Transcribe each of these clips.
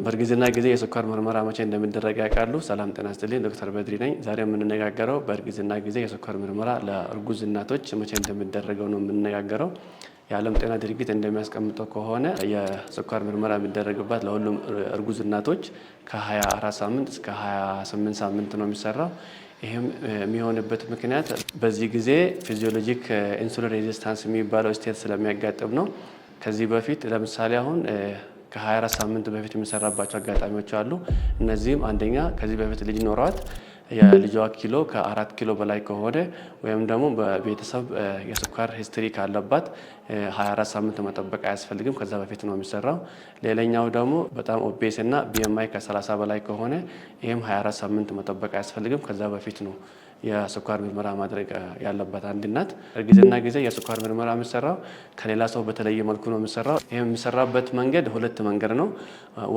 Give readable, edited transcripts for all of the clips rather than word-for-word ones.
በእርግዝና ጊዜ የስኳር ምርመራ መቼ እንደሚደረግ ያውቃሉ? ሰላም ጤና ይስጥልኝ፣ ዶክተር በድሪ ነኝ። ዛሬ የምንነጋገረው በእርግዝና ጊዜ የስኳር ምርመራ ለእርጉዝ እናቶች መቼ እንደሚደረገው ነው የምንነጋገረው። የዓለም ጤና ድርጅት እንደሚያስቀምጠው ከሆነ የስኳር ምርመራ የሚደረግባት ለሁሉም እርጉዝ እናቶች ከ24 ሳምንት እስከ 28 ሳምንት ነው የሚሰራው። ይህም የሚሆንበት ምክንያት በዚህ ጊዜ physiologic insulin resistance የሚባለው state ስለሚያጋጥም ነው። ከዚህ በፊት ለምሳሌ አሁን ከ24 ሳምንት በፊት የሚሰራባቸው አጋጣሚዎች አሉ። እነዚህም አንደኛ ከዚህ በፊት ልጅ ኖሯት የልጇ ኪሎ ከ4 ኪሎ በላይ ከሆነ ወይም ደግሞ በቤተሰብ የስኳር history ካለባት 24 ሳምንት መጠበቅ አያስፈልግም። ከዛ በፊት ነው የሚሰራው። ሌላኛው ደግሞ በጣም obese እና BMI ከ30 በላይ ከሆነ ይህም 24 ሳምንት መጠበቅ አያስፈልግም። ከዛ በፊት ነው የስኳር ምርመራ ማድረግ ያለባት አንድ እናት። እርግዝና ጊዜ የስኳር ምርመራ የሚሰራው ከሌላ ሰው በተለየ መልኩ ነው የሚሰራው። ይህ የሚሰራበት መንገድ ሁለት መንገድ ነው።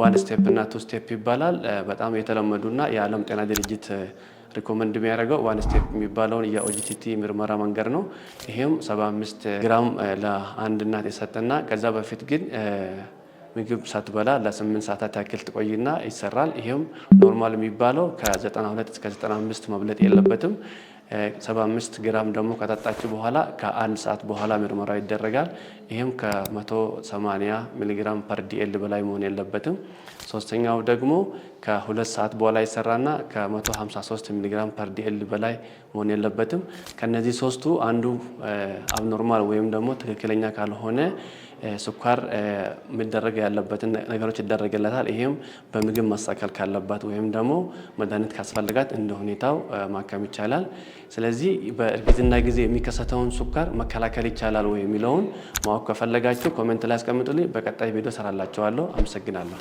One step እና two step ይባላል። በጣም የተለመዱና የዓለም ጤና ድርጅት recommend የሚያደርገው one step የሚባለውን የ OGTT ምርመራ መንገድ ነው። ይሄም 75 ግራም ለአንድ እናት ይሰጥና ከዛ በፊት ግን ምግብ ሳትበላ ለ8 ሰዓታት ያክል ትቆይና ይሰራል። ይሄም normal የሚባለው ከ92 እስከ 95 መብለጥ የለበትም። 75 ግራም ደግሞ ከጠጣች በኋላ ከአንድ ሰዓት በኋላ ምርመራው ይደረጋል። ይህም ከ180 ሚሊግራም per dL በላይ መሆን የለበትም። ሶስተኛው ደግሞ ከ2 ሰዓት በኋላ ይሰራና ከ153 ሚሊግራም per dL በላይ መሆን የለበትም። ከነዚህ ሶስቱ አንዱ abnormal ወይም ደግሞ ትክክለኛ ካልሆነ ስኳር መደረግ ያለበትን ነገሮች ይደረግለታል። ይሄም በምግብ ማስተካከል ካለባት ወይም ደግሞ መድኃኒት ካስፈልጋት እንደ ሁኔታው ማከም ይቻላል። ስለዚህ በእርግዝና ጊዜ የሚከሰተውን ስኳር መከላከል ይቻላል ወይ የሚለውን ማወቅ ከፈለጋችሁ comment ላይ አስቀምጡልኝ። በቀጣይ ቪዲዮ ሰራላችኋለሁ። አመሰግናለሁ።